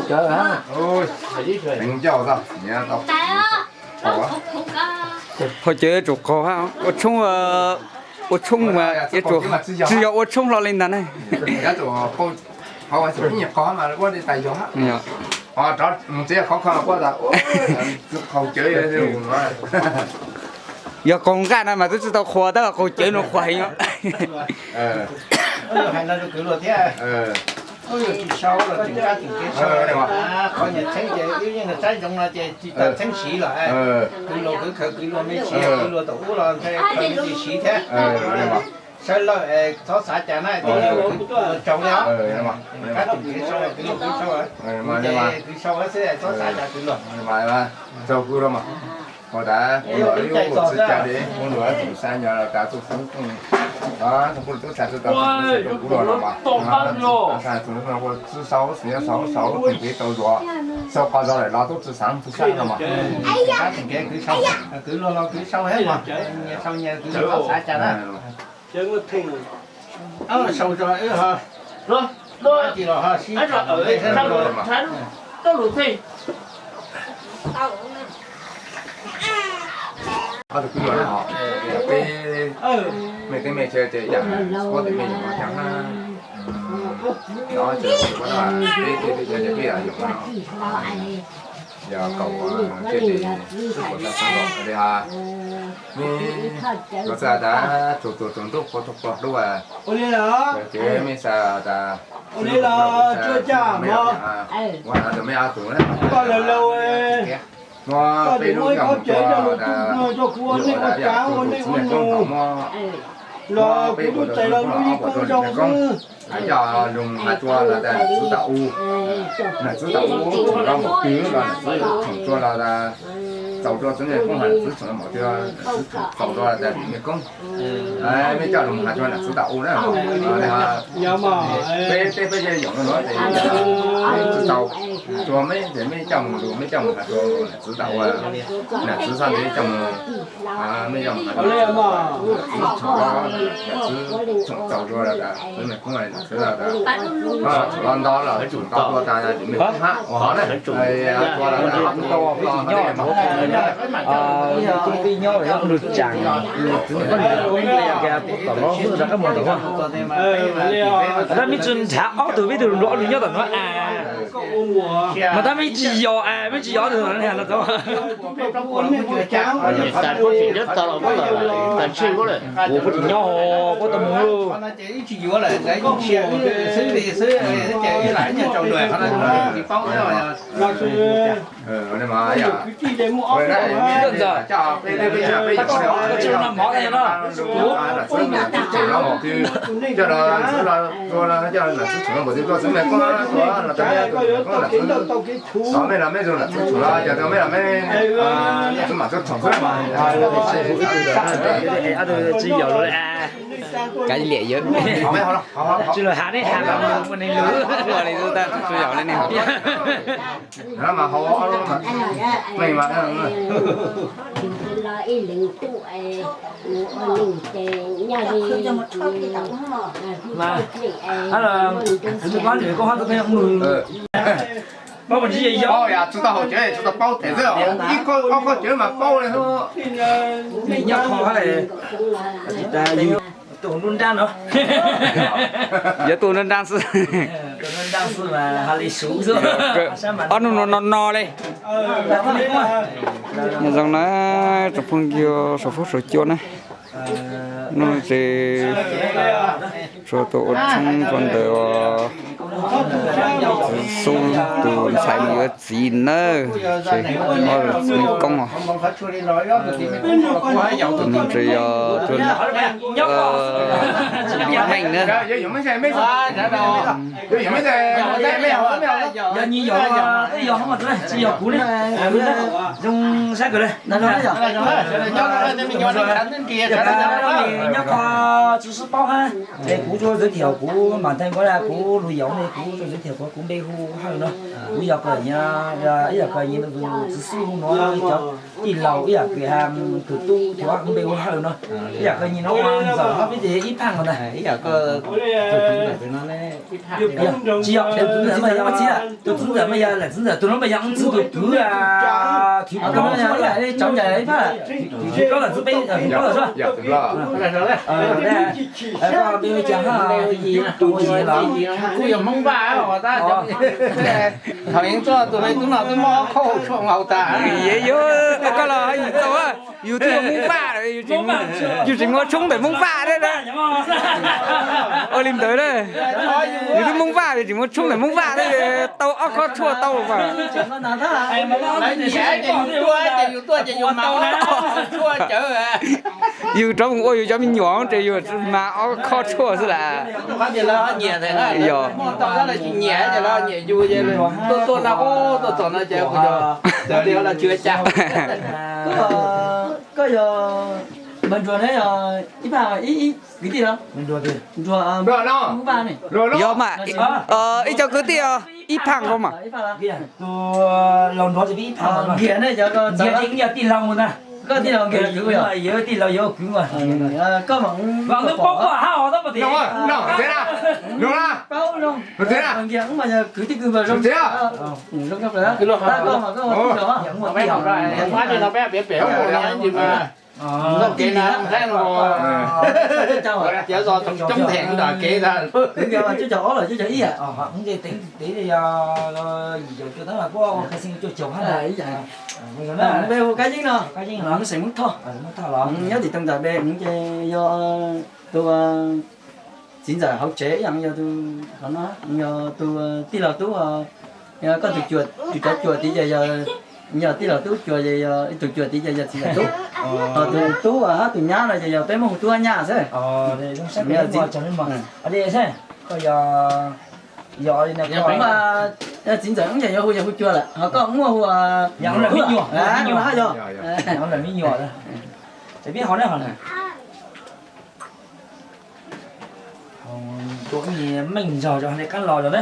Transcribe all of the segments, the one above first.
Ncauj tau. Hau cawv yuav tsum qaug hab, ua tshoob, ua tshoob mas yuav tsum, tsis yog ua tshoob hlo li ntag ne. Yog qaug nqaj no mas twb tsis tau qhuas, tab qaug cawv no qhuas heev os. Qhov nyias txheeb ces wb yeej tsaib ntsoov no ces tsis tas txheeb siv los, kwv luag kwv khaws kwv luag me siv, kwv luag tom ub los nthe khaws me siv thiab. Sawv lawm txhob xav cas na, tsaus li os. Kab tus kev sau kwv luag kwv sau, ces kwv sau xwb txhob xav cas kwv luag. Ua tas kuv los ib ua txij ca li kuv luag tus sa nyog tas txuj xeeb kuj, txuj kuj tub txhais txuj tau kuv los no mas, txuj sau xwb, sau sau tus kev tau zuag, sau qhov zog lawm los tub txwj xeeb txwj sab no mas. Kab tus kev kwv sau, kwv luag los kwv sau thiab mas, nyias sau nyias kwv luag txhob xav cas na. Sau tso wb ho, ib los ho sib Ob tug kwv luag no, peb mej teeb mej chaw ces ib yam, ob tug mej nyuam no cas hab, no ces peb tej peb chaw ces peb yog no, yog kaum, tej ces xwb kuv tau xeeb los li ha. Mej los txog tas tsaus tuag tsaus ntuj qua tog qua dub, ces mej xav tas ua li los, mej ob tug, no peb lub yog mus cov, ua li ua cas ua nej ua mus los kuv lub tais los lub yib koob zoo xwb. Coj zoo has tsua los tas txwv tam u, nam txwv tam u, txhoom los maum twg los nam txwv txhoom tsua los tas txaus tsua txwv mej koob, has txwv txhoom txaus tsua tas mej koob. Mej coj zoo has tsua nam txwv tam u na. Peb tej peb yeej yoom no ces mej txwv txaus tsua mej ces mej coj mus lug, mej coj mus has tsua nam txwv tam u, nam txwv txhob ntawd coj mus, mej coj mus has tsua nam txwv txhoom txaus tsua los tas txwv mej koob, nam txwv txhoom los nto los tsum nto tsua tas mej koob hab ua hov na. Tsua los tas ob tug nto nto nto, tub tij nyob lug tsaam, tom no rov qab mus tom no. Tab mej tsi nrhav ob tug peb tug nrug ob lug nyob tom no as. Mas tab mej tsi yog as, mej tsi yog ob tug no los tau. Kuv puab tsis nyob hos puab tau mus. Koj tsi no mov tas no, kuv, coj los, coj los, coj los txwv txhoom los npaum twg tuaj txwv mej koob, tuaj los tas mej txwv txhoom los mej zoo nam txwv txhoom los cas tau mej los mej txwv mam txwv txhoom xwb mas. Tsi yog lug le, kav liam yawm. Tsi lug has nej has los ua neeg lug. Ua li tub tab tsi yog le nej has. Mas hauv, mej mas, ib leeg tuaj mus ua neeg ces nyaj li, mas, txwv mej koob nws koob hab tub mej mus. Paub mas tsi yog, yog tsi tau haus cawv tsi tau paub tes xwb, ib qho qhov cawv mas paub li. Nyob qhov hab, tus nruab nrab no, yuav tus nruab nrab xwb. Ob nub no no no li. Nyob zoo na, tsoom phooj ywg saum fuab saum cua na. Nub no ces tsuas tuaj ua tshoob rau ntawm Xub tus ntxhais mus yuav txiv nawb. Ces muab txiv koob os. Tus no ces yog tus Meej na. Yog nyias yaum, yog hoob mas tsis yog kuv ne. Zoo sab kawg le. Nyob qhov tsis sib paub hab, ces kuv tsuas giới thiệu kuv bản thân kuv là kuv lug yaum ne, kuv Kuv npe hu Hawj no, kuv yog koj ib yam koj nyiam tus txiv xub nuav cov tij laug ib yam kws ha tus tub thiab, kuv npe hu Hawj no, ib yam koj nyiam no ua ntxawm hab peb ces ib phaaj no ntag. Tsis yog tus txiv ntxawm mas yog, tus txiv ntxawm mas yog lam txiv ntxawm, tus nuav mas yog txiv tus kwv, txiv plaub lam txiv peb, txiv plaub lam txiv plaub. Koj npe hu cas hab? Kuv yog Moob Vaj. Thaum yus tuaj tus me tub no twb muab ob khob tshuaj nkaus tas. Yog koj los yus tau, yus twb yog Moob Vaj, yus tseem muaj tshoob ntawm Moob Vaj thiab na. Ua li ntawd na, yus twb Moob Vaj, yus tseem muaj tshoob ntawm Moob Vaj thiab, tau ob khob tshuaj tau mas. Yus rov mus ua yus cov me nyuam ces yus mas ob khob tshuaj xwb las. Yog. Koj yog Npawg Nruas ne, ib phaaj kwv tij los? Nruas, Moob Vaj ne. Yog mas, ib co kwv tij os, ib phaaj nkaus mas. Nkiag ne, yog tij laug na. Koj tij laug, yog tij laug yog kwv mas. Kwv tij kwv mas zoo. Cov ob los cov ib yam. Yim caum cuaj tab mas kuj ua khai xeem cuaj caug hab. Npe hu Kab Yeeb no, Kab Yeeb no, Moob Xeem Moob Thoj. Nyob tim Tooj Ntais Npe, ces yog tus txiv ntxawm hauv tsev ib yam, yog tus, yog tus tij laug tub, yog koj tus cuab, tus cov cuab tid ces yog, yog tij laug tub cuab ces yog, tus cuab tid ces yog txiv ntxawm tub. Ho tus tub hab tus nyab no ces yog peb muab hu tub hab nyab xwb. Yog txiv ntxawm ces yuav hu, yuav hu cuab lawm, ho koj muab hu me nyuam, me nyuam. Peb ho ne, ho tuam meej zog rau qab los rau na.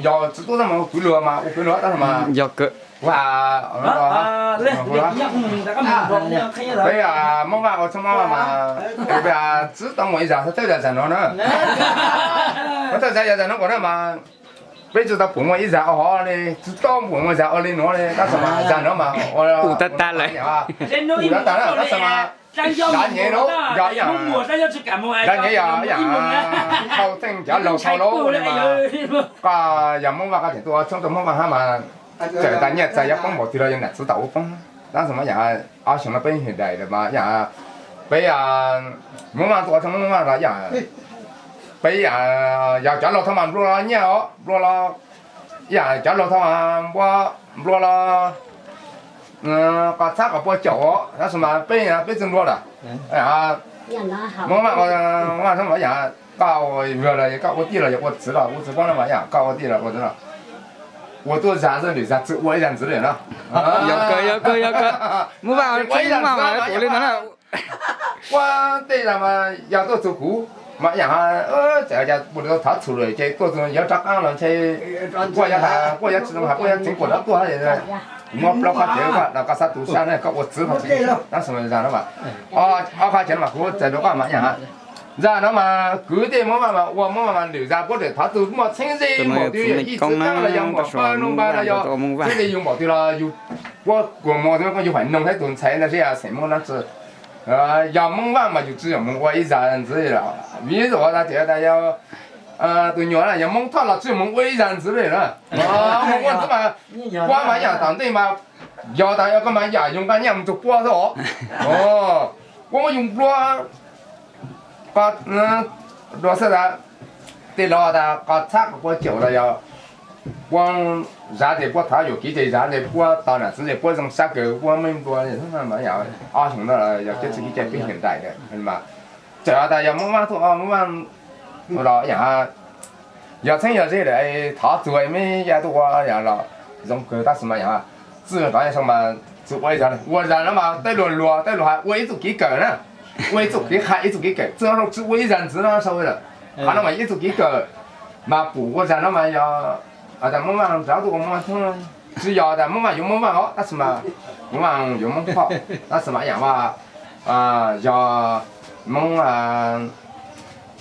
Yog txiv tub tab mas ua kwv luag mas, ua kwv luag tab mas yog kawg. Peb Moob Vaj ua txheeb Moob Vaj mas, peb tsi tau muaj ib zag thawj zag nuav na. Thawj zag yog zag nuav kom na mas, peb tsi tau pum muaj ib zag ua hov li, tsi tau pum muaj zag ua li nuav li, tab sis mas zag nuav mas ua tag tag lawm. Tab sis mas dav nyem lawm, yog ib yam, dav nyem yog ib yam thau theej cov laug thau lawm li mas, koj yog Moob Vaj koj tseem tuaj ua txheeb rau Moob Vaj hab mas, txawm tas nyiaj txag yuav poob npaum twg los yog nam txiv tau ua poob. Tab sis mas yog ob xyoo no peb hwm daim lawm mas yog peb Moob Vaj tuaj ua txheeb Moob Vaj los yog peb yog cov laug thau mas nplua los nyiaj os, nplua los yog cov laug thau mas nplua, nplua los qos txhab qos pua caum os, tab sis mas peb, peb tsi nplua lawm. Moob Vaj, Moob Vaj yog koj ua, koj ua tij los yog ua txiv los ua txiv poob no mas yog koj ua tij los ua txiv los ua tuaj zag xwb, lwm zag tsi ua ib zag ntxiv li no. Yog kawg, yog kawg, yog kawg. Moob Vaj, Moob Vaj mas ua li no na. Ua tej zag mas yog tuaj txug kuv mas yog txawm cas puas thov txhum lawm ces tuaj txug yuav rov qab los ntshe kuj yog, kuj yog tsi zoo has, kuj yog tseev kuas rov tuaj, muab plaub qhov tsev koj, koj xav tu sab ne koj ua txiv qhov tsev, tab sis zag no mas, ob qhov tsev no mas kuv txais rau koj mas yog zag no mas kwv tij Moob Vaj mas ua Moob Vaj mas lwm zag puab tseem thov txug muaj txheeb ze npaum twg, yog ib txiv teb los yog muaj pawg no npa los yog txheeb ze yug npaum twg los yug puab kuas muaj koj yug faim noog thiab tus ntxhais ntag seb xeem Moob dlaab tsi. Yog Moob Vaj mas yus tsi yog moog ua ib zag ntxiv li lawm. Vim yog tas tias tas yog tus nyuam yog Moob Thoj los tsi yog moog ua ib zag ntxiv li na. Moog ua ntxiv mas, puab mas yog tom ntej mas, yog tas yog koj mas yam yug nqaj nyiaj moog rua puab xwb os. Puab muab yug nplua, dua xwb tas, tej laug tas qos txhab qos pua caum los yog puab zag tes puab thov yuam kev tes zag tes puab tau nam txiv tes puab zoo sab kawg puab meej nplua. Ob xyoo no yog cov txuj kev cai peb hiam nraim mas, txawm tas yog Moob Vaj tuaj, Moob Vaj los yog, yog txheeb yog ze lawm thov txug meb yaj tuaj ua los zoo kawg tab sis mas yog Txij tod mas tsis ua ib zaj, ua zaj no mas tej luag luag tej luag hais ua ib txuj kev kawm na, ua ib txuj kev hais ib txuj kev kawm, txij no tsis ua ib zaj ntxiv no sau lawm. Qhov no mas ib txuj kev kawm mas pum ua zaj no mas yog tas Hmoob Vaj nrad tuaj ua Hmoob Vaj Thoob, tsis yog tas Hmoob Vaj yuav Hmoob Vaj os, tab sis mas Hmoob Vaj yuav Hmoob Thoj, tab sis mas ib yam yog Hmoob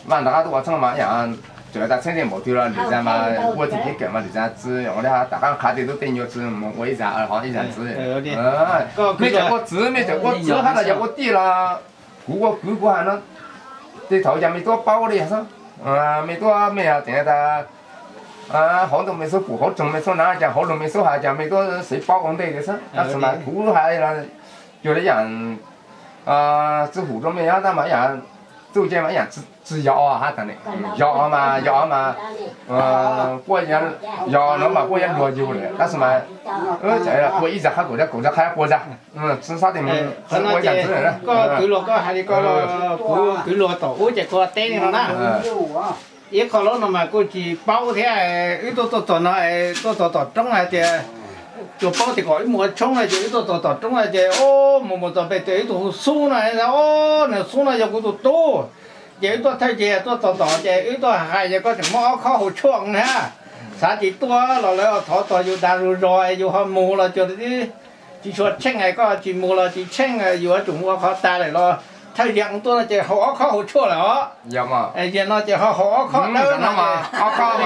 Vaj nrad qab tuaj ua Thoob mas ib yam tseem tas txheeb ze npaum twg los lwm zaj mas ua txuj kev kawm mas lwm zaj tsis zoo li, tom qab qhav tej tub tej nyuag tsis mus ua ib zaj, ho ib zaj ntxiv. Mej tseem ua txiv, mej tseem ua txiv hab los yog ua tij los kuv ua kwv kuv hais no, tej thaum cas mej tuaj paub li xwb, mej tuaj mej tseem tas hauv ntoo mej xub pum hauv tsoog mej xub na, cas hauv lug mej xub hais cas mej tuaj xeev paub ua ntej li xwb, tab sis mas kuv hais los cuag li yam tsis hum rau mej tab mas ib yam txuj ce mas ib yam tsis yog hab tas ne, yog mas yog mas puab yog no mas puab yuav luag yug lawm, tab sis mas ua ib zaj qhab kaum zaj kaum zaj qhab puas zaj, tsis xob tes mus ua ib zaj ntxiv lawm. Koj kwv luag koj hais li ko los kuv kwv luag tom ub ces kuv teb li no na. Ib qho lub no mas kuj tsis paub thiab, wb tuaj tuaj txog no, tuaj txog tom roob hais tias tsuas paub tias kom wb mus ua tshoob no ces wb tuaj txog tom roob hais tias o, mus mus txog pem tes ib tug hu xub no, o, nws xub no yog kuv tus tub. Ces wb tuaj thawj ces tuaj txog tom ces wb tuaj hais ces koj tseem muab ob khob hau tshuaj thiab. Xav tsis tuaj los lawv thov txog yus dag zug zog yus ho mus los cuag tsis tshua tsheej, koj tsis mus los tsis tsheej, yuav tsum mus ua qhov tag lawm los thawj zaug tuaj no ces haus ob khob hau tshuaj lawm os. Yog no ces ho haus ob khob dawb no. Ob khob,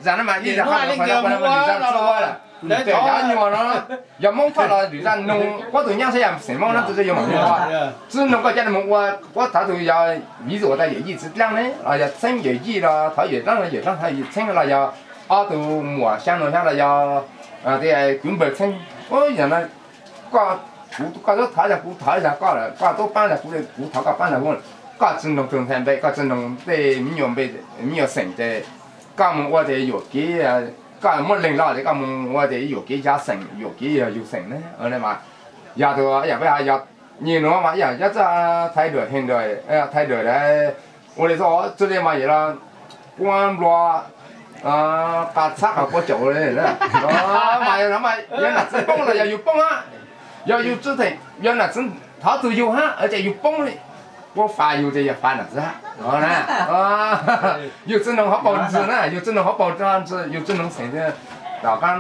zaj no mas ib zaj qhab leej kiag mus ua no lawm. Lawv thov nyuag no, yog Hmoob Thoj los lwm zaj noog, puab tus nyab saib yam xeem Hmoob no tsis yuav mam mus ua. Tsis noog koj coj mus ua, puab thov tus yog viv zum tas yawm yij txiv dlaab ne los yog txheeb yawm yij los thov yawm dlaab, yawm dlaab thov yawm txheeb los yog ob tug muam xyaa nus xyaa los yog kwv npawg txheeb. Yog no koj, kuv, koj tub thov zag kuv thov zag koj lawm, koj tub paab zag kuv, kuv thov koj paab zag kuv. Koj tsis noog tug ntxhais npe, koj tsis noog tej me nyuam npe, me nyuam xeem ces koj mus ua ces yuam kev, koj muab leeg los ces koj mus ua ces yuam kev cov xeem, yuam kev yog yug xeem ne. Yog tus yam peb hais yog nyuag nuav mas ib yam yog txawj thaiv duam heeg duam, thaiv duam ua li txoj txwj li mas yam los puab nplua qa txhab qhov puab caum li mas yog nam txiv poob los yog yus poob hab, yog yus tsi theem yog nam txiv thov txug yug hab ces yus poob li, puab fa yug ces yog fa nam txiv hab. Yug tsi noog hauv paus ntsis na, yug tsi noog hauv paus ntsis, yug tsi noog xeem tom qaab.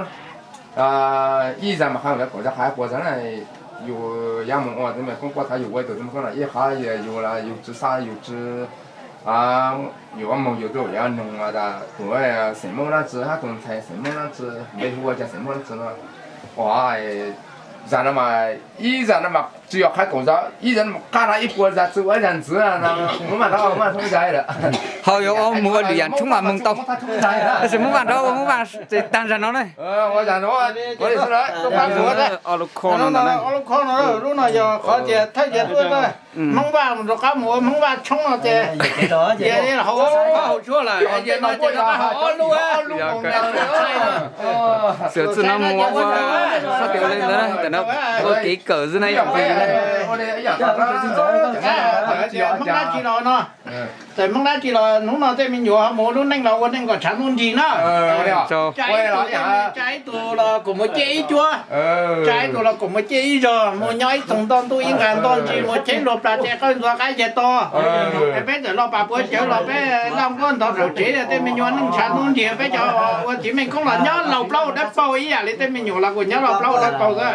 Ib zag mas qha kaum zag qha puas zag na, yus yuav mus ua txij me koob puab thov yus ua ib tug txij me koob no ib qhov yus los yus tsi xav yus tsi, yus ua moog yus tug yuav noog tas tus xeem Moob dlaab tsi hab tus ntxhais xeem Moob dlaab tsi, npe hu ua cas xeem Moob dlaab tsi no. Zag no mas ib zag no mas tsi yog qha kaum zag, ib zag no mas qha rau ib puas zag tsi ua ib zag ntxiv no, Hmoob Vaj Thoob, Hmoob Vaj Thoob zag lawm. Ho yuav ua moog ua lwm yaam tshoob mas moog tau, tab sis Hmoob Vaj Thoob ua Hmoob Vaj tseem taag zag no na. Ua zag no, ua li xwb na. Ob lub khob no ntag na. Ob lub khob no, lub no yog qhov tias thawj tias tuaj Hmoob Vaj mus rov qab mus ua Hmoob Vaj tshoob no ces, ces haus ob khob haus tshuaj lawm, ces no ces rov qab haus ob lub, ob lub. Xwm txij no mus ua sab tes ua le ntawd na, ntawm no ua kev kawm xwb na ib tsoom phooj ywg na. Hmoob dab tsi los no, txawm Hmoob dab tsi los hnub no tej me nyuam ho mus ua lub neej los ua neej kom tshav ntuj nrig na. Tsa ib tug los kuas mus ciaj ib cuab, tsa ib tug los kuas mus ciaj ib zog, mus nyob ib txoog ntoj ntuj ib nqag ntoj ntsis, mus cheb luag plas tse qawj ntxuav qab yag to. Peb txawm los pas puav cawv los peb laj nkuab ntog saum tsev, tej me nyuam neej tshav ntuj nrig, peb cov ua txiv meej koob los nyob laug plaub hau dawb paug ib yam li tej me nyuam los kuas nyob laug plaub hau dawb paug xwb.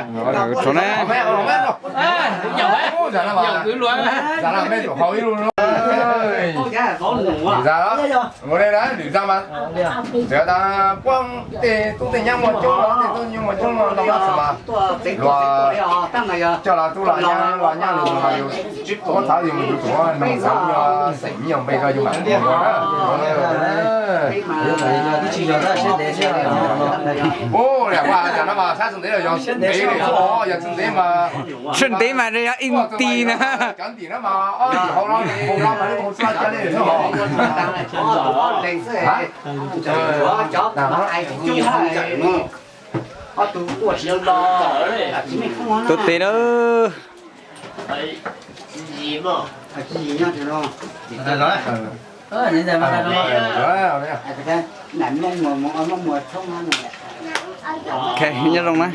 Ua le lwm zag mas, txawm tas puab tej tub tej nyab muaj coob los tej tub nyab muaj coob los, coj los tub los nyab los nyab los yus, puab thov yus mus yus tsuav noog xeem nyuag npe rau yus mam ua na. Ua li, zag no mas sab tsi ntev los yog tsi ntev li, yog tsi ntev mas, tsi ntev mas yog ib nti na. Cov ntim no mas ob ntim hauv no, hauv no mas hauv xwb, cov li xwb hos. Tuav tes na. Ok, nyob zoo na.